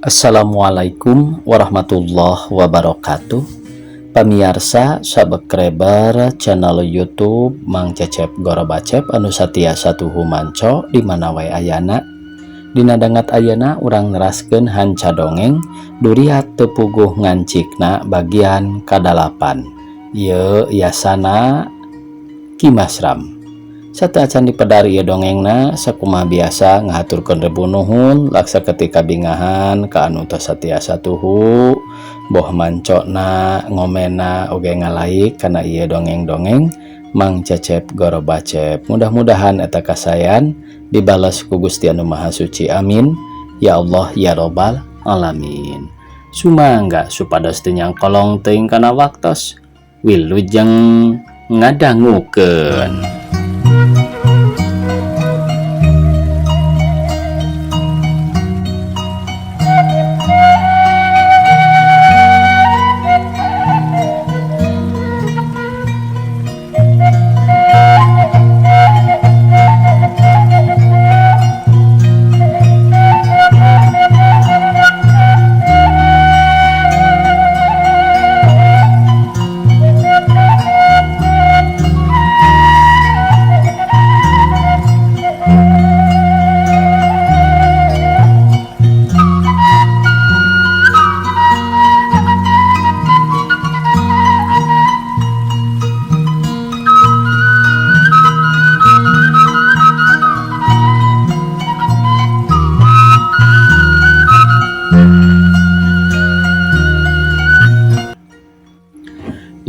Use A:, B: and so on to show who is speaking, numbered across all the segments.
A: Assalamualaikum warahmatullahi wabarakatuh. Pamiarsa subscriber channel YouTube Mang Cecep Gorobacep anu satia satuhu manco di mana wae ayana. Dina dangat ayana urang neraskeun hanca dongeng Duriat Teu Puguh Ngancikna bagian kadalapan. Ieu yasana Ki Masram. Sateuacan dipedar ieu dongengna, sakumaha biasa ngahaturkeun rebu nuhun laksa ketika bingahan ka anu tos satiasa tuhu boh mancona ngomena oge ngalaik kana ieu dongeng-dongeng Mang Cecep Gorobacep. Mudah-mudahan eta kasayan dibales ku Gusti Anu Maha Suci, amin ya Allah ya Robbal alamin. Sumangga supados teu nyangkolong teuing kana waktos, wilujeng ngadangukeun.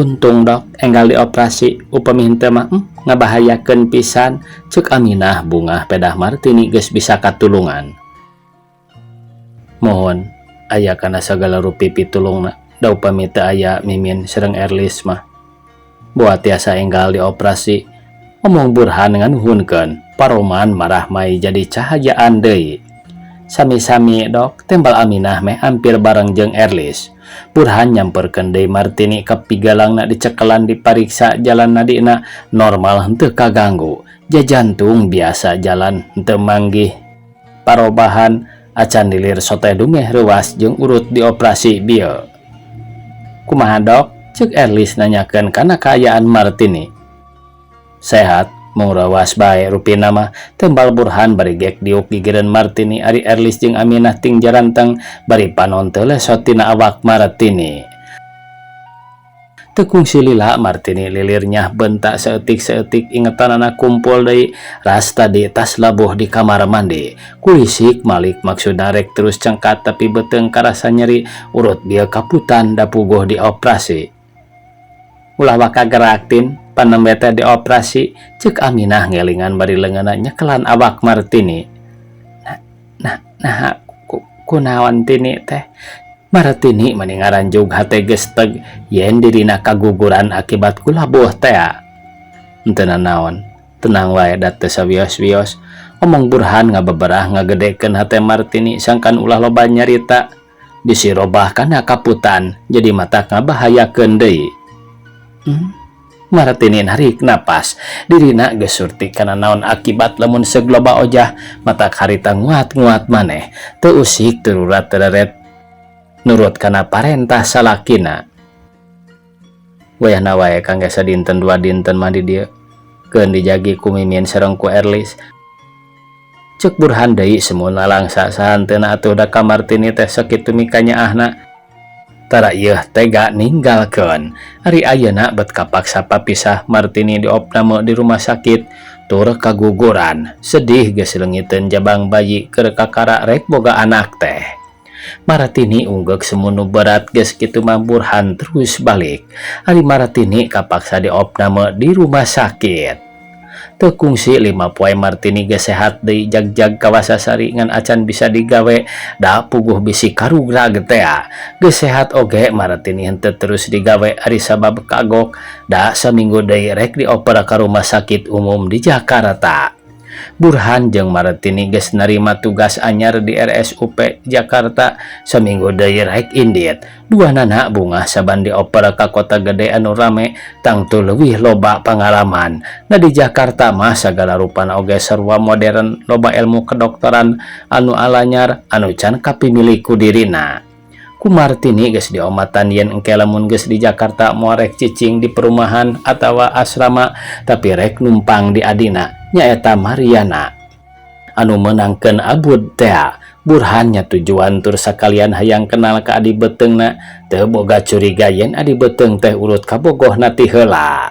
A: Untung dok enggal dioperasi, upami henteu mah ngabahayakeun pisan, cek Aminah bungah pedah Martini geus bisa katulungan. Mohon aya kana sagala rupi pitulungna, da upami teu aya Mimin sareng Erlis mah boa tiasa enggal dioperasi. Omong Burhan nganuhunkeun, paroman marah mai jadi cahayaan deui. Sami-sami dok, tembal Aminah meh hampir bareng jeung Erlis. Burhan nyamperkeun deui Martini ka pigalangna, dicekelan dipariksa jalan nadina normal henteu kaganggu. Jajantung biasa jalan henteu manggih parobahan, acan dilir sote dumeh reuas jeung urut dioperasi bieu. Kumaha dok? Cek Erlis nanyakeun kana kaayaan Martini. Sehat, mung reuas bae rupina mah, tembal Burhan bari gek diuk gigireun Martini. Ari Erlis jeung Aminah ting jaranteng bari panon teu lesot tina awak Martini. Teu kungsi lila Martini lilirnya bentak saeutik-saeutik, ingetanana kumpul deui ras tadi tas labuh di kamar mandi. Kulisik malik maksudna rek terus cengkat tapi beuteung karasa nyeri, urut bieu kaputan da puguh dioperasi. Ulah waka gerak tin, panembe teh dioperasi, cek Aminah ngelingan bari leungeunna nyekelan awak Martini. Nah, nah, nah, kunaon Tini teh? Martini mani ngaranjug hate geus teg yen dirina kaguguran akibat kulabuh tea. Henteu nanaon, tenang wae da teu sawios-wios. Omong Burhan ngabeberah ngagedekeun hate Martini sangkan ulah loba nyarita. Disirobah kana kaputan jadi mata ngabahayakeun deui. Martini narik napas, dirina geus surti kana naon akibat lamun segloba ojah, mata harita nguat-nguat maneh, teu usik tururat tereret nurut kana parentah salakina. Wayahna wae kangge sadinten dua dinten mah di dieu, keun dijagi ku Mimin sareng ku Erlis. Cek Burhan deui semuna langsa sahanteuna atuh da ka Martini teh sakitu mikanyaahna. Tara ieu tega ninggalkeun. Ari ayeuna bet kapaksa papisah Martini diopname di rumah sakit tur kaguguran. Sedih geus leungiteun jabang bayi keur kakara rek boga anak teh. Martini unggeuk semunu berat geus kitu mah Burhan terus balik. Ari Martini kapaksa diopname di rumah sakit. Teu kungsi 5 poe Martini geus sehat deui jag-jag kawasasari ngan acan bisa digawe da puguh bisi karugrag tea. Geus sehat oge Martini henteu terus digawe ari sabab kagok da saminggu deui rek diopera ka rumah sakit umum di Jakarta. Burhan jeung Martini geus narima tugas anyar di RSUP Jakarta, saminggu deui rek indit. Duanana bungah saban dioper ka kota gede anu rame, tangtu leuwih loba pangalaman. Da di Jakarta mah sagala rupana oge sarua modern, loba ilmu kedokteran anu alanyar anu can kapimilih ku dirina. Ku Martini geus diomatan yen engke lamun geus di Jakarta moal rek cicing di perumahan atawa asrama, tapi rek numpang di adina, nyaeta Mariana anu meunangkeun Abud tea. Burhan nyatujuan tur sakalian hayang kenal ka adi beuteungna, teu boga curiga yen adi beuteung teh urut kabogohna ti heula.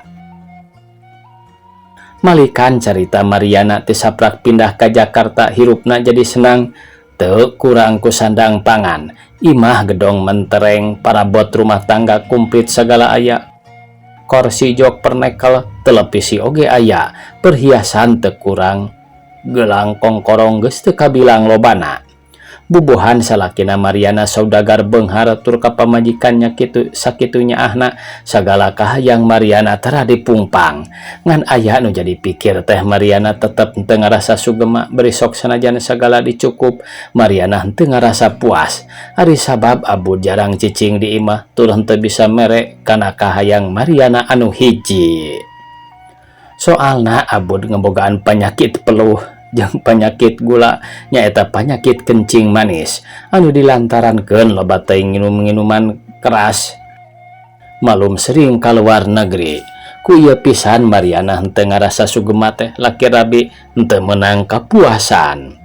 A: Malikan carita, Mariana teh saprak pindah ka Jakarta hirupna jadi senang, teu kurang ku sandang pangan. Imah gedong mentereng, parabot rumah tangga komplit sagala aya, korsi, jok, pernekel, televisi oge aya, perhiasan teu kurang, gelang kongkorong geus teu kabilang lobana. Bubuhan salakina Mariana saudagar beunghar tur ka pamajikannya kitu sakitu nyaahna, sagala kahayang Mariana tara dipungpang. Ngan aya nu jadi pikir teh, Mariana tetep henteu ngarasa sugema beri sok sanajan sagala dicukup. Mariana henteu ngarasa puas. Ari sabab Abud jarang cicing di imah tur henteu bisa mere kana kahayang Mariana anu hiji. Soalna Abud ngebogaan panyakit peluh jeung panyakit gula, nyaeta panyakit kencing manis anu dilantarankeun loba teuing nginum-nginuman keras, malum sering ka luar negeri. Ku ieu pisan Mariana henteu ngarasa sugema teh, laki rabi henteu meunang kapuasan.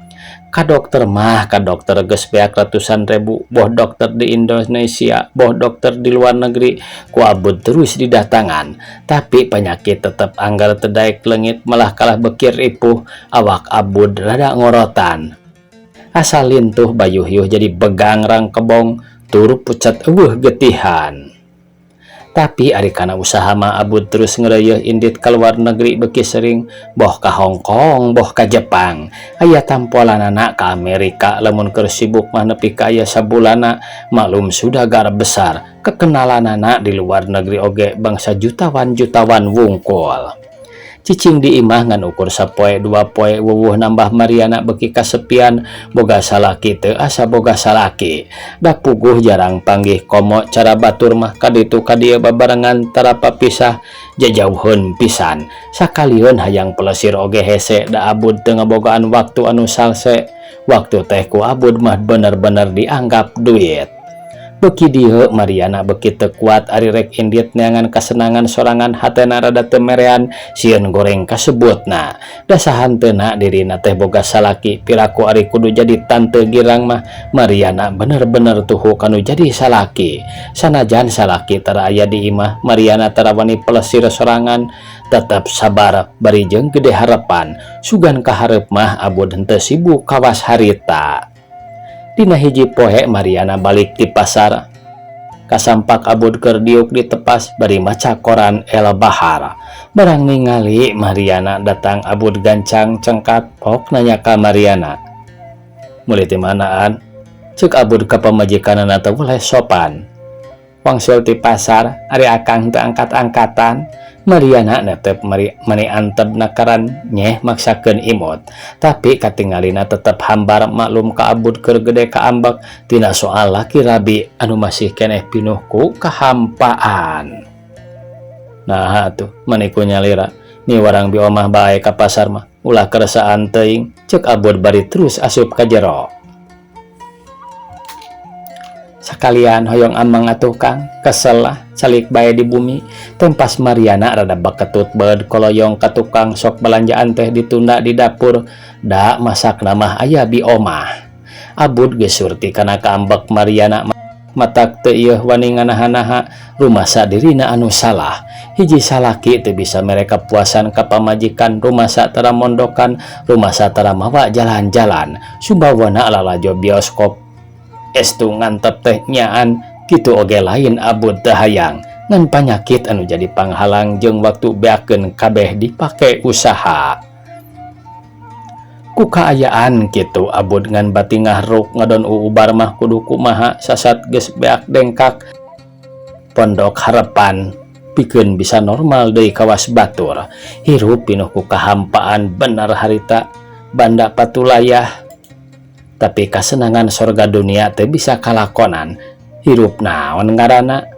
A: Ka dokter mah ka dokter geus beak ratusan ribu, boh dokter di Indonesia boh dokter di luar negeri, ku Abud terus didatangan, tapi penyakit tetep anggar teu daek leungit, malah kalah beuki ripuh. Awak Abud rada ngorotan, asa lintuh bayuh-yuh, jadi begang rangkebong tur pucat euweuh getihan. Tapi ari kana usaha mah Abud terus ngeureuyeun indit ka luar negeri beuki sering, boh ka Hong Kong boh ka Jepang, aya tampolanana ka Amerika. Lamun keur sibuk mah nepi ka aya sabulanna, maklum saudagar besar, kekenalanana di luar negeri oge bangsa jutawan-jutawan wungkul. Cicing di imah ngan ukur sapoe dua poe wuwuh nambah Mariana beuki kasepian, boga salaki teu asa boga salaki, da puguh jarang panggih. Komo cara batur mah kaditu kadieu babarengan, tara papisah, jajauheun pisan. Sakalieun hayang pelesir oge hese, da Abud teu ngabogaan waktu anu salse. Waktu teh ku Abud mah bener-bener dianggap duit. Beuki dieu Mariana beuki teu kuat. Ari rek indit neangan kasenangan sorangan hatena rada teu merean, sieun goreng kasebutna, da sahanteuna dirina teh boga salaki. Piraku ari kudu jadi tante girang mah Mariana bener-bener tuhu kanu jadi salaki. Sanajan salaki tara aya di imah, Mariana tara wani pelesir sorangan, tetep sabar bari jeung gede harapan sugan kaharep mah Abud henteu sibuk kawas harita. Dina hiji poe Mariana balik ti pasar, kasampak Abud keur diuk di tepas bari maca koran El Bahar. Barang ningali Mariana datang, Abud gancang cengkat pok nanya ka Mariana, "Meuli ti manaan?" Cek Abud ka pamajikanana teu boleh sopan. "Wangsul ti pasar, ari akang teu angkat-angkatan." Mariana netep mani antep nakaran nyeh maksakeun imut, tapi katingalina tetep hambar, maklum ka Abud keur gede kaambek tina soal laki rabi anu masih keneh pinuh ku kahampaan. "Nah atuh mani ku nyalira ni warang bi omah bae, ka pasar mah ulah keresaan teuing," cek Abud bari terus asup ka jero. "Sakalian hoyong ameng atuh, Kang, kesel lah calik bae di bumi," tempas Mariana rada baketut beud koloyong ka tukang sok belanjaan teh ditunda di dapur, da masak mah aya bi omah. Abud geus surti kana kaambek Mariana, matak teu ieuh wani nganaha-naha, rumasa dirina anu salah. Hiji salaki teu bisa mere kapuasan ka pamajikan, rumasa tara mondokan, rumasa tara mawa jalan-jalan, sumbawana lalajo bioskop estu ngantep teh nyaan kitu oge. Lain Abud teu hayang, ngan panyakit anu jadi panghalang jeung waktu beakeun kabeh dipake usaha. Ku kaayaan kitu Abud ngan batingah ruk ngadon uubar mah kudu kumaha, sasat geus beak dengkak. Pondok Harapan. Pikeun bisa normal deui kawas batur. Hirup pinuh ku kahampaan bener harita banda patulayah. Tapi kasenangan sorga dunia teu bisa kalakonan. Hirup naon ngaranna?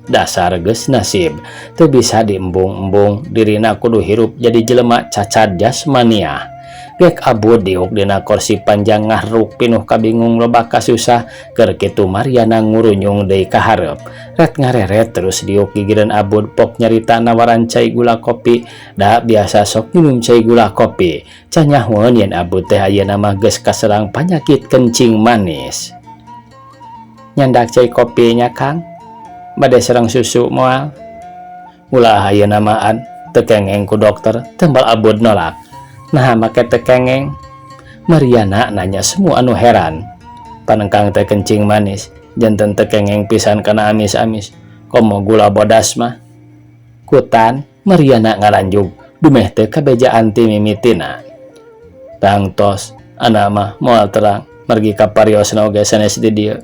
A: Dasar geus nasib teu bisa diembung-embung dirina kudu hirup jadi jelema cacad jasmaniah. Gek Abud diuk dina korsi panjang ngahruk pinuh kabingung loba kasusah keur kitu Mariana ngurunyung deui ka hareup. Ret ngareret terus diuk gigireun Abud pok nyarita nawaran cai gula kopi da biasa sok minum cai gula kopi. Can nyahoeun yen Abud teh ayeuna mah geus kaserang panyakit kencing manis. Nyandak cai kopi nya Kang? Bade sareng susu moal? Ulah ayeuna mah an teu kengeng ku dokter tembal Abud nolak. Naha make teu kengeng? Mariana nanya semua anu heran. Panengkang teh kencing manis, janten teu kengeng pisan kana amis-amis. Komo gula bodas mah. Kutan, Mariana ngaranjug, dumeh teu kabejaan ti mimitina. Tangtos, anak mah moal terang, margi kapariosna oge sanes di dieu.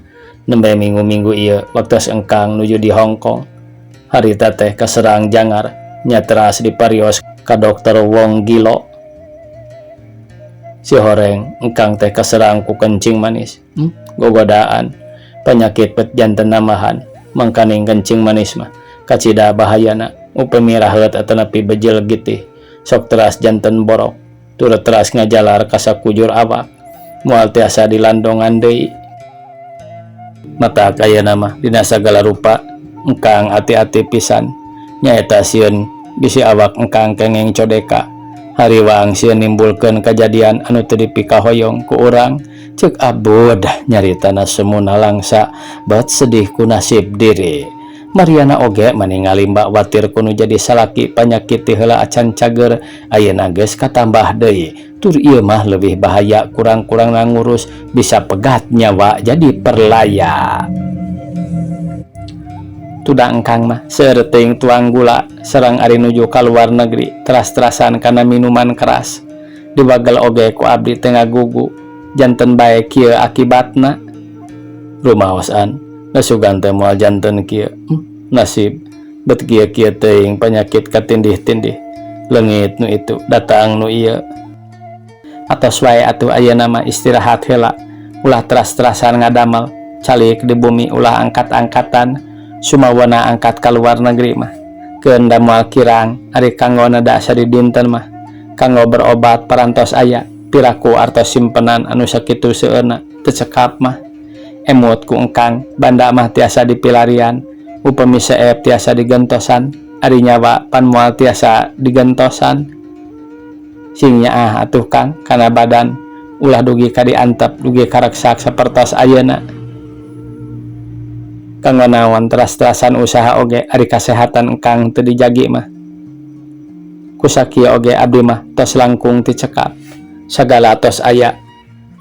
A: Nembe minggu-minggu ieu waktos engkang nuju di Hong Kong. Harita teh kaserang jangar, nya teras diparios ka dokter Wong Gilo. Si horeng engkang teh kaserang ku kencing manis. Gogodaan penyakit pet janten namahan mangkaning kencing manis mah kacida bahayana upami raheut atanapi bejel getih sok teras janten borok tur teras ngajalar ka sakujur awak moal tiasa dilandongan deui. Matak ayeuna mah dina sagala rupa engkang ati-ati pisan nyaeta sieun bisi awak engkang kengeng codeka. Hariwang sieun nimbulkeun kajadian anu teu dipikahoyong ku urang ceuk Abud nyaritana semuna langsa bet sedih ku nasib diri. Mariana oge mani ngalimba watir ku nu jadi salaki panyakit ti heula acan cager ayeuna geus katambah deui tur ieu mah leuwih bahaya kurang-kurangna ngurus bisa pegat nyawa jadi perlaya. Tuda engkang mah seueur teuing tuang gula sareng ari nuju ka luar negeri teras-terasan kana minuman keras. Diwagel oge ku abdi teu ngagugu janten bae kieu akibatna. Rumaos an sugan teh moal janten kieu. Nasib bet kieu-kieu teuing panyakit katindih-tindih leungit nu itu datang nu ieu. Atos wae atuh ayeuna mah istirahat heula ulah teras-terasan ngadamel calik di bumi ulah angkat-angkatan sumawana angkat ka luar negeri mah keun da moal kirang ari kanggo da sadidinten mah kanggo berobat parantos aya piraku artos simpenan anu sakitu seueurna teu cekap mah. Emut ku engkang banda mah tiasa dipilarian upami seep tiasa digentosan ari nyawa pan moal tiasa digentosan. Sing nyaah atuh Kang kana badan ulah dugi ka diantep dugi kareksak sapertos ayeuna. Kanggo naon teras-terasan usaha oge ari kasehatan engkang teu dijagi mah. Kusakieu oge abdi mah tos langkung ti cekap. Sagala tos aya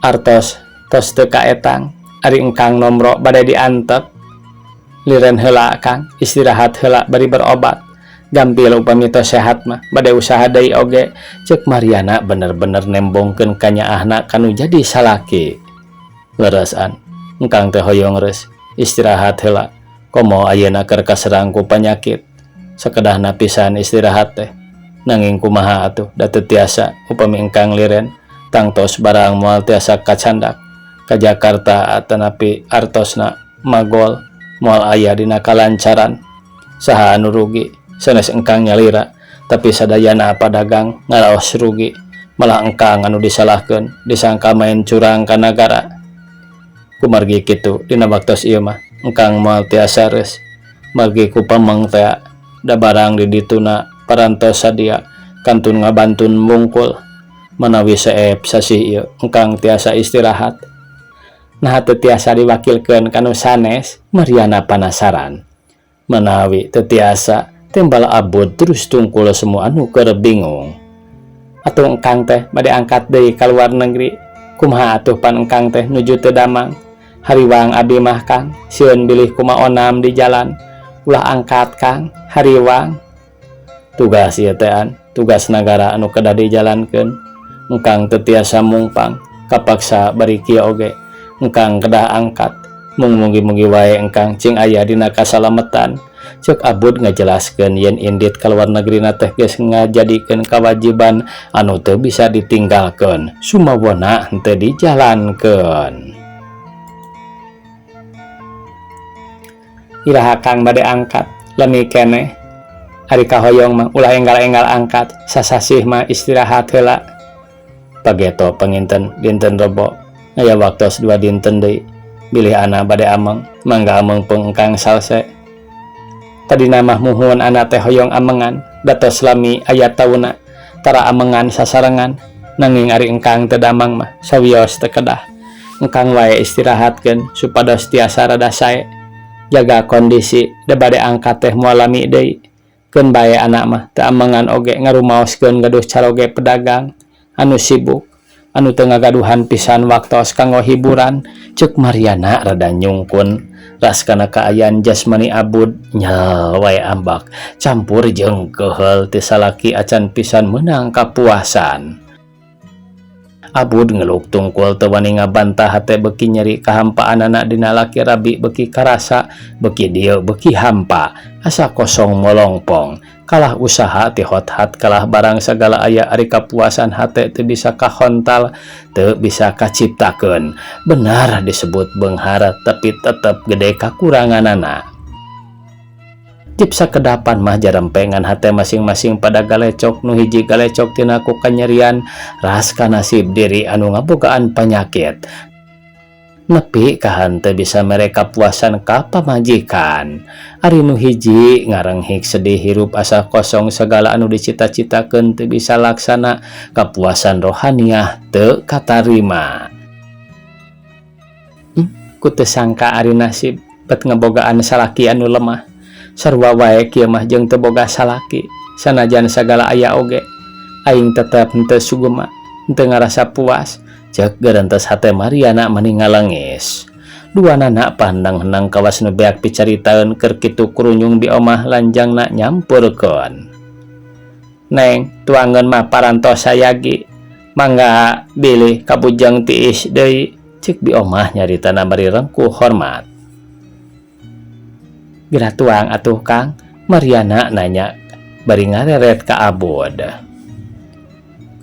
A: artos tos teu kaetang ari engkang nomro bade diantep. Liren heula Kang istirahat heula bari berobat. Gampil upami tos sehat mah bade usaha deui oge ceuk Mariana bener-bener nembongkeun kanyaahna kanu jadi salaki. Leres an engkang teh hoyong reus istirahat heula komo ayeuna keur kaserang ku panyakit. Sakedahna pisan istirahat teh nanging kumaha atuh da teu tiasa upami engkang liren tangtos barang moal tiasa kacandak ka Jakarta atanapi artosna magol moal aya dina kalancaran. Saha anu rugi sanes engkang nyalira tapi sadayana padagang ngaraos rugi malah engkang anu disalahkeun disangka main curang ka nagara. Kumargi kitu dina waktos ieu mah engkang moal tiasa reus margi ku pameng teh da barang di dituna parantos sadia kantun ngabantun mungkul manawi seep sasih ieu engkang tiasa istirahat. Naha teu tiasa diwakilkeun ka nu sanes? Mariana panasaran. Manawi teu tiasa tembal Abud terus tungkul semua anu keur bingung. Atuh engkang teh bade angkat deui ka luar negeri kumaha atuh pan engkang teh nuju teu damang. Hariwang abdi mah Kang sieun bilih kumaonam di jalan ulah angkat Kang hariwang. Tugas ieu teh an tugas nagara anu kedah dijalankeun engkang teu tiasa mungpang kapaksa bari kieu oge engkang kedah angkat mung mugi-mugi wae engkang cing aya dina kasalametan. Cek Abud ngajelaskeun yen indit ka luar negrina teh geus ngajadikeun kawajiban anu teu bisa ditinggalkeun, sumawona henteu dijalankeun. Iraha Kang bade angkat lemi keneh. Ari kahoyong mah ulah enggal-enggal angkat, sasasih mah istirahat heula. Pageto panginten dinten Rebo, aya waktos 2 dinten deui. Bilih ana bade ameng, mangga ameng pengkang salse. Tadina mah muhun ana teh hoyong amengan, datos lami aya tauna tara amengan sasarengan, nanging ari engkang teu damang mah sawios teu kedah. Engkang wae istirahatkeun supados tiasa rada sae. Jaga kondisi da bade angkat teh moal lami deui. Keun bae anak mah teu amengan oge ngarumaoskeun gaduh caroge pedagang anu sibuk anu teu ngagaduhan pisan waktos kanggo hiburan. Ceuk Mariana rada nyungkun ras kana kaayaan jasmani Abud nyel wae ambak campur jeung keheul ti salaki acan pisan meunang kapuasan. Abud ngeluk tungkul teu wani ngabantah, hate beuki nyeri kahampaanana dina laki rabi beuki karasa, beuki dieu beuki hampa, asa kosong molongpong. Kalah usaha ti hot-hat, kalah barang sagala aya, ari kapuasan hate teu bisa kahontal, teu bisa kaciptakeun. Benar disebut beunghar tapi tetep gede kakuranganana. Jep sakedapan mah jarempengan hate masing-masing pada galecok, nu hiji galecok tina ku kanyerian ras ka nasib diri anu ngabogaan panyakit. Nepi kahan teu bisa mere kapuasan ka pamajikan. Ari nu hiji ngarenghik sedih hirup asa kosong, segala anu dicita-citakeun teu bisa laksana, kapuasan rohaniah teu katarima. Ku teu sangka ari nasib bet ngabogaan salaki anu lemah. Sarua wae kieu mah jeung teu boga salaki, sanajan sagala aya oge aing tetep henteu sugema, henteu ngarasa puas. Ceuk gerentes hate Mariana mani ngalengis. Duanana pandang-henang kawas nu beak picaritaeun keur kitu kurunyung bi omah lanjangna nyampurkeun. Neng, tuangeun mah parantos sayagi. Mangga bilih kabujeng tiis deui. Ceuk bi omah nyaritana bari rengkuh hormat. Geura tuang atuh Kang, Mariana nanya bari ngareret ka Abud.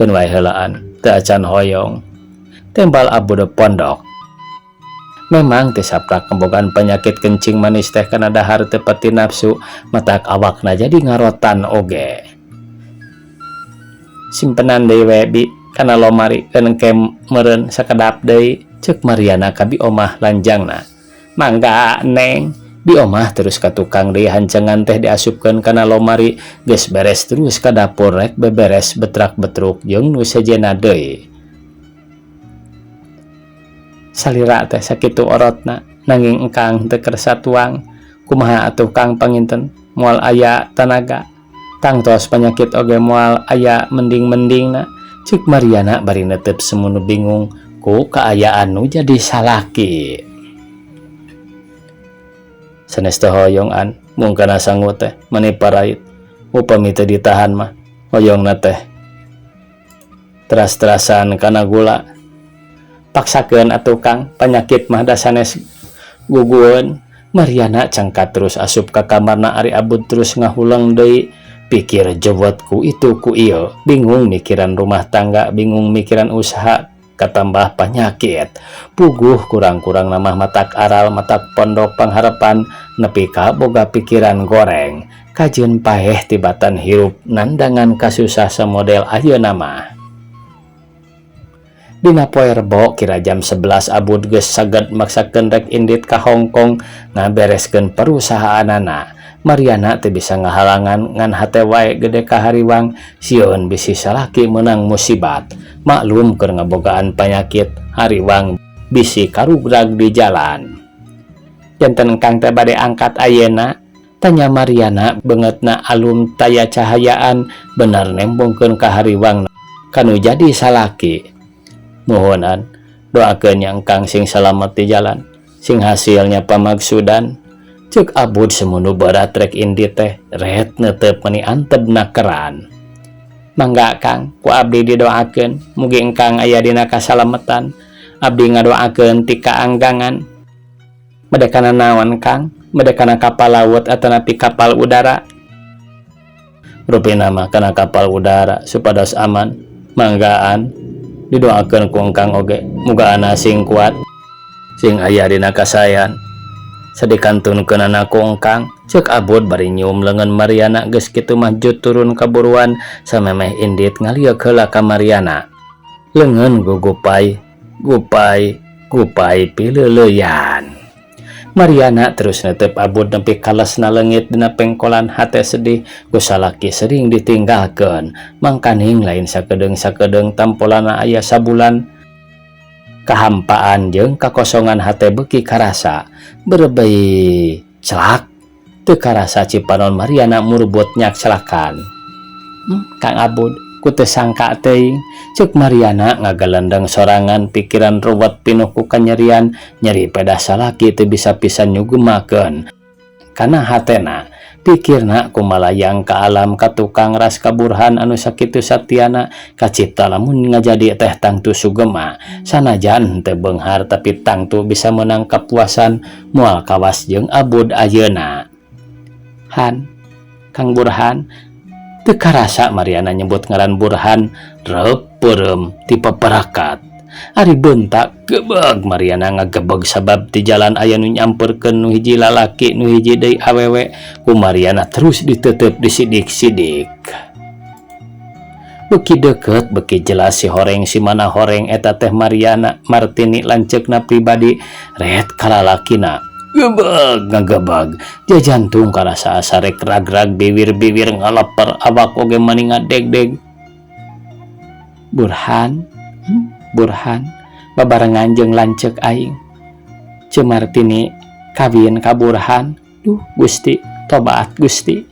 A: Keun wae heulaan, teu acan hoyong. Tembal Abud pondok. Memang teu saprak kembogaan penyakit kencing manis teh kana dahar teu pati nafsu, matak awakna jadi ngarotan oge. Simpenan deui we bi kana lomari keun engke meureun sakedap deui, ceuk Mariana ka bi omah lanjangna. Mangga Neng, bi omah terus ka tukang deui hancengan teh diasupkeun kana lomari, geus beres terus ka dapur rek beberes betrak-betruk jeung nu sejenna deui. Salira teh sakitu orotna, nanging engkang teu kersa tuang. Kumaha atuh Kang panginten moal aya tanaga, tangtos penyakit oge moal aya mending-mendingna. Ceuk Mariana bari netep semunu bingung ku kaayaan nu jadi salaki. Sanes teh hoyong an mung kana sangu teh mani parait, upami teu ditahan mah hoyongna teh teras-terasan kana gula. Paksakeun atuh Kang, penyakit mah da sanes gugueun. Mariana cangkat terus asup ka kamarna, ari Abud terus ngahuleng deui. Pikir jewet ku itu ku ieu, bingung mikiran rumah tangga, bingung mikiran usaha, katambah penyakit. Puguh kurang-kurang namah matak aral, matak pondok pangharapan, nepi ka boga pikiran goreng. Kajeun paeh tibatan hirup nandangan kasusah samodel ayeuna mah. Dina poe Rebo kira jam 11 Abud geus saged maksakeun rek indit ka Hong Kong ngabereskeun perusahaanana. Mariana teu bisa ngahalangan ngan hate wae gede kahariwang, sieun bisi salaki meunang musibat. Maklum keur ngabogaan panyakit, hariwang bisi karugrag di jalan. Janten Kang teh bade angkat ayeuna? Tanya Mariana beungeutna alum taya cahayaan bener nembongkeun kahariwang kanu jadi salaki. Muhunan doakeun yang Kang sing salamet di jalan, sing hasilnya pamaksudan. Ceuk Abud semunu berat rek indi teh ret netep meni antebna keran. Mangga Kang, ku abdi didoakeun mugi engkang aya dina kasalametan. Abdi ngadoakeun ti kaanggangan. Bade kana naon Kang? Bade kana kapal laut atanapi kapal udara? Rupina mah kana kapal udara supados aman. Manggaan didoakeun ku engkang oge muga sing kuat, sing aya dina kasaean sadikantunkeunana ku engkang, cek Abud bari nyium leungeun Mariana. Geus kitu mah jut turun kaburuan samemeh indit ngalieuk heula ka Mariana. Leungeun gugupai gupai gupai pileuleuyan. Mariana terus netep Abud nepi kalesna leungit dina pengkolan. Hate sedih ku salaki sering ditinggalkeun, mangkaning lain sakedeung-sakedeung, tampolana aya sabulan. Kahampaan jeung kakosongan hate beuki karasa. Berebei celak teu karasa cipanon Mariana murbut nyakclakan. Kang Abud, ku teu sangka teuing," cek Mariana ngagalendeng sorangan. Pikiran ruwet, pinuh ku kanyerian, nyeri pedah salaki teu bisa pisan nyugemakeun kana hatena. Pikirna kumalayang ka alam, ka tukang ras, ka Burhan anu sakitu satiana. Kacipta lamun ngajadi teh tangtu sugema, sanajan teu beunghar tapi tangtu bisa menang kapuasan, moal kawas jeung Abud ayeuna. "Han, Kang Burhan." Teu karasa Mariana nyebut ngaran Burhan, reup peureum ti paparakat. Ari bentak gebeg. Mariana ngagebeg sabab di jalan aya nu nyamperkeun, nu hiji lalaki, nu hiji deui awewe. Ku Mariana terus ditetep, disidik-sidik. Beki deket beki jelas si horeng si mana horeng eta teh Mariana Martini, lanceukna pribadi. Ret kalalakina gebeg ngagebeg, jantung karasa asa rek rag-rag, biwir-biwir ngaleper, awak oge mani ngadeg-deg. "Burhan, Burhan babarengan jeung lanceuk aing." Ceu Martini kawin ka Burhan. Duh Gusti, tobat Gusti.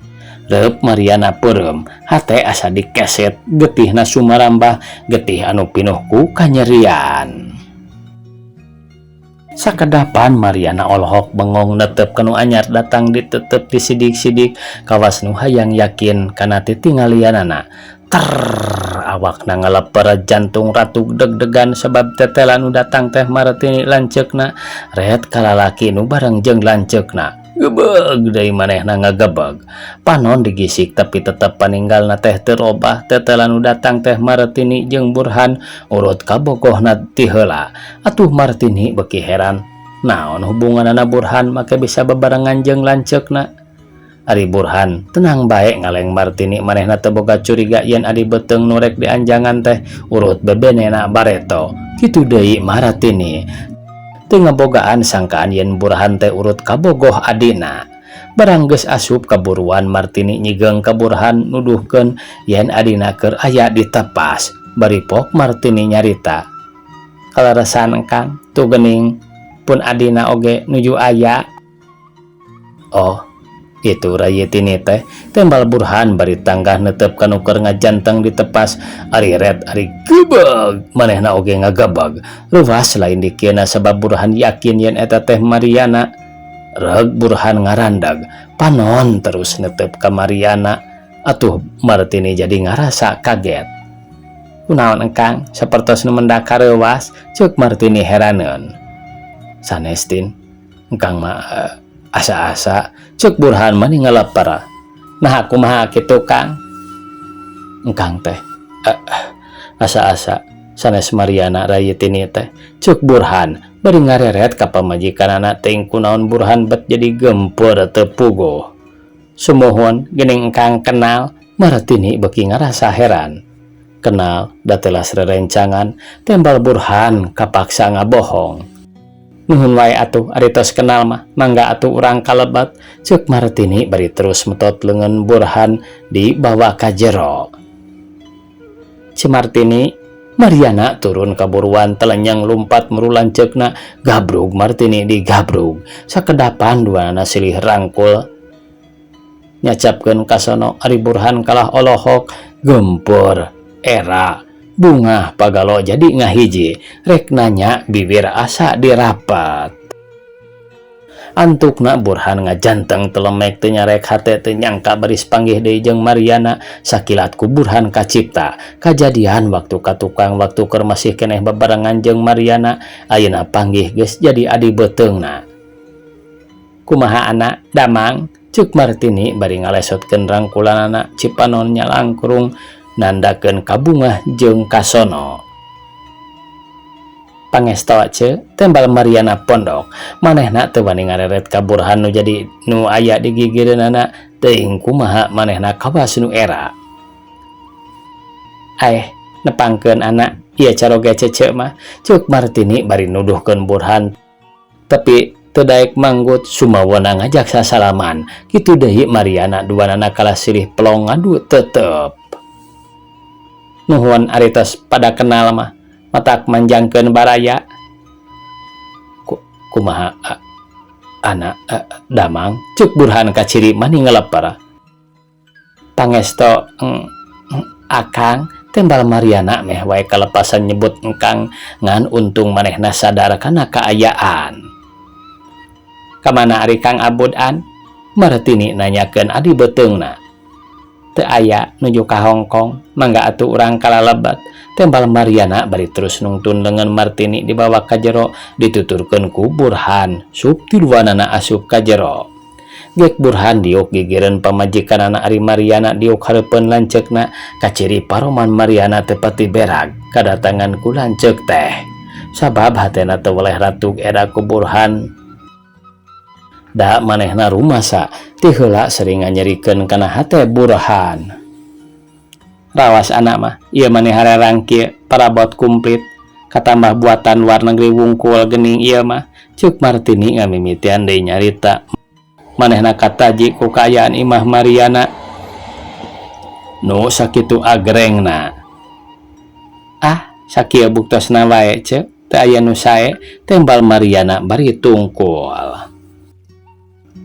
A: Reup Mariana peureum, hate asa dikeset, getihna sumarambah, getih anu pinuh ku kanyerian. Sakedapan Mariana olohok bengong netep ka nu anyar datang, ditetep, disidik-sidik kawas nu hayang yakin kana titinggalianana. Ter awakna ngaleper, jantung ratug deg-degan sebab tetela nu datang teh Martini lanceukna. Ret kalalaki nu bareng jeung lanceukna, gebeg deui manehna ngagebeg. Panon digisik tapi tetep paninggalna teh teu robah, tetela nu datang teh Martini jeung Burhan. Urut kabogohna ti heula. Atuh Martini beuki heran, naon hubunganana Burhan make bisa bebarengan jeung lanceukna? Ari Burhan tenang bae ngaleng Martini, manehna teu boga curiga yen adi beuteung nu rek dianjangan teh urut bebenena bareto. Kitu deui Martini teu ngabogaan sangkaan yen Burhan teh urut kabogoh adina. Barang geus asup kaburuan, Martini nyigeung ka Burhan nuduhkeun yen adina keur aya di tepas. Bari pok Martini nyarita, "Kaleresan Kang, tuh geuning pun adina oge nuju aya." "Oh, itu rayi Tini teh," tembal Burhan bari tanggah netep ka nu keur ngajanteng ditepas. Ari ret ari gebeg, manehna oge ngagebeg. Reuwas lain dikieuna sabab Burhan yakin yen eta teh Mariana. Reg Burhan ngarandag, panon terus netep ka Mariana. Atuh Martini jadi ngarasa kaget. "Kunaon engkang sapertos nu mendak kareuwas?" ceuk Martini heraneun. "Sanes, Tin, engkang mah asa-asa," ceuk Burhan mani ngalepar. "Nah, kumaha kitu, Kang?" "Engkang teh asa-asa sanes Mariana rayi Tini teh," ceuk Burhan bari ngareret ka pamajikanana. Teuing kunaon Burhan bet jadi gempur teu puguh. "Sumuhun, geuning engkang kenal?" Martini beuki ngarasa heran. "Kenal, da telas rerencangan," tembal Burhan kapaksa ngabohong. "Nuhun wae atuh ari tos kenal mah, mangga atuh urang kalebet," ceuk Martini bari terus metot leungeun Burhan dibawa ka jero. Ceu Martini. Mariana turun kaburuan, telenyang lumpat muru lanceukna. Gabrug Martini digabrug. Sakedapan duanana silih rangkul nyacapkeun kasono. Ari Burhan kalah olohok, gempur, era, bungah, pagalo jadi ngahiji. Rek nanya bibir asa dirapat. Antukna Burhan ngajanteng telemek, teu nyarek hate, teu nyangka baris panggih deui jeung Mariana. Sakilat ku Burhan kacipta kajadian waktu ka tukang, waktu keur masih keneh babarengan jeung Mariana. Ayeuna panggih geus jadi adi beuteungna. Kumaha ana, damang? Ceuk Martini bari ngalesotkeun rangkulanana cipanon nyalangkrung nandakeun kabungah jeung kasono. Pangesto ce, tembal Mariana pondok. Manehna teu wani ngareret ka Burhan nu jadi nu aya di gigireunana teuing kumaha manehna kawas nu era. Aeh, nepangkeun ana, ieu caroge cece mah, ceuk Martini bari nuduhkeun Burhan. Tapi teu daek manggut sumawana ngajak sasalaman. Kitu deui Mariana duanana kalah silih pelong ngadu tetep. Nuhun ari tos pada kenal mah, matak manjangkeun baraya. Kumaha ana damang, ceuk Burhan kaciri mani ngeleper. Pangesto akang, tembal Mariana meh wae kalepasan nyebut engkang ngan untung manehna sadar kana kaayaan. Kamana ari Kang Abud an? Martini nanyakeun adi beuteungna. Teu aya nuju ka Hongkong, mangga atuh urang kalalebat, tembal Mariana bari terus nungtun leungeun Martini dibawa ka jero dituturkeun ku Burhan sup tiluanana asup ka jero. Gek Burhan diuk gigireun pamajikanana ari Mariana diuk hareupeun lanceukna kaciri paroman Mariana teu pati berag kadatangan ku lanceuk teh. Sabab hatena teu weleh ratug era ku Burhan. Da manehna rumasa ti heula sering nganyerikeun kana hate Burhan. Rawas anak mah, ieu maneh harerang kieu parabot kumplit katambah buatan luar negeri wungkul geuning ieu mah, ceuk Martini ngamimitian deui nyarita. Manehna kataji ku kaayaan imah Mariana nu sakitu agrengna. Ah, sakieu buktosna wae ce, teu aya nu sae, tembal Mariana bari tungkul.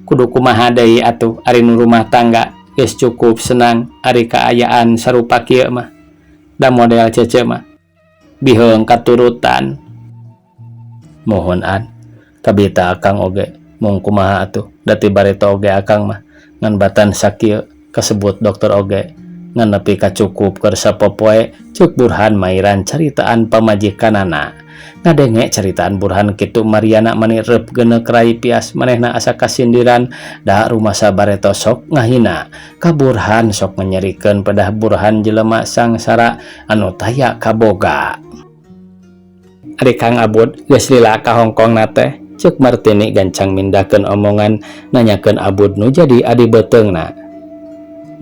A: Kudu kumaha deui atuh ari nu rumah tangga geus cukup senang ari kaayaan sarupa kieu mah. Da model cece mah biheung katurutan. Mohon an, kabita akang oge mung kumaha atuh da ti bareto oge akang mah ngan batan sakieu kasebut dokter oge ngan nepi ka cukup keur sapopoe, ceuk Burhan mairan caritaan pamajikanana. Ngadenge caritaan Burhan kitu Mariana mani reup geuneuk rai pias manehna asa kasindiran da rumasa bareto sok ngahina ka Burhan sok nganyerikeun pedah Burhan jelema sangsara anu taya kaboga. Ari Kang Abud geus lila ka Hongkong na teh, ceuk Martini gancang mindahkeun omongan nanyakeun Abud nu jadi adi beuteungna.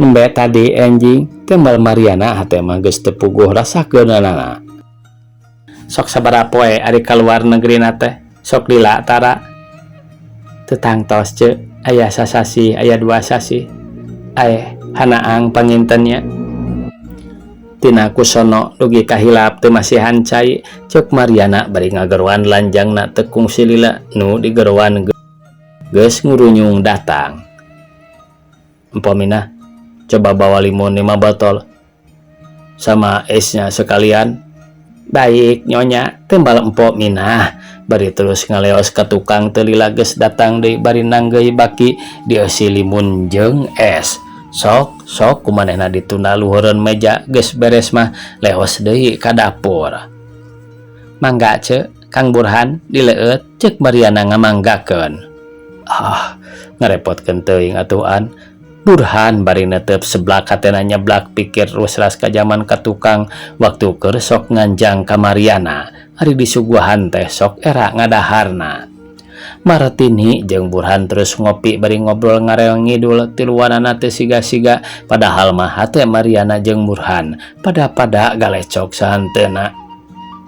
A: Nembe tadi enjing, tembal Mariana hate mah geus teu puguh rasakeunana. Sok sabaraha poe ari ka luar negerina teh, sok lila tara? Teu tangtos ce, aya sasasih aya dua sasih. Aeh, hanaang panginten nya. Tina kusono dugi ka hilap teu masihan cai, ceuk Mariana bari ngageroan lanjangna teu kungsi lila nu digeroan geus ngurunyung datang. Empo Minah, coba bawa limun 5 botol sama esnya sekalian. Baik nyonya, tembal Empo Minah bari terus ngaleos ka tukang teu lila geus datang deui bari nanggeuy baki dieusi limun jeung es. Sok, sok kumanehna ditunda luhureun meja geus beres mah leos deui ka dapur. Mangga ce, Kang Burhan dileueut, ceuk Mariana ngamanggakeun. Ah, ngarepotkeun teuing atuh an. Burhan bari netep seblak hatena nyeblak pikir rusras ka jaman ka tukang waktu keur sok nganjang ka Mariana ari disuguhan teh sok era ngadaharna. Martini jeung Burhan terus ngopi bari ngobrol ngarel ngidul tiluanana teu siga-siga padahal mah hate Mariana jeung Burhan pada-pada galecok sahanteuna.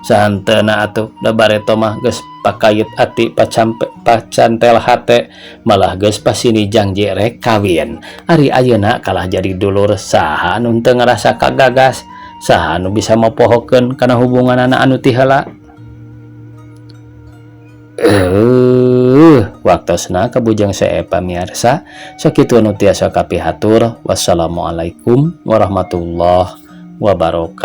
A: Sahanteuna atuh da bareto mah geus pakait ati pacantel hate malah geus pasini janji rek kawin. Ari ayeuna kalah jadi dulur saha anu teu ngarasa kagagas, saha anu bisa mopohokeun kana hubunganana anu ti heula. Waktosna kabujeng sae pamiarsa, sakitu anu tiasa kapihatur. Wassalamualaikum warahmatullahi wabarakatuh.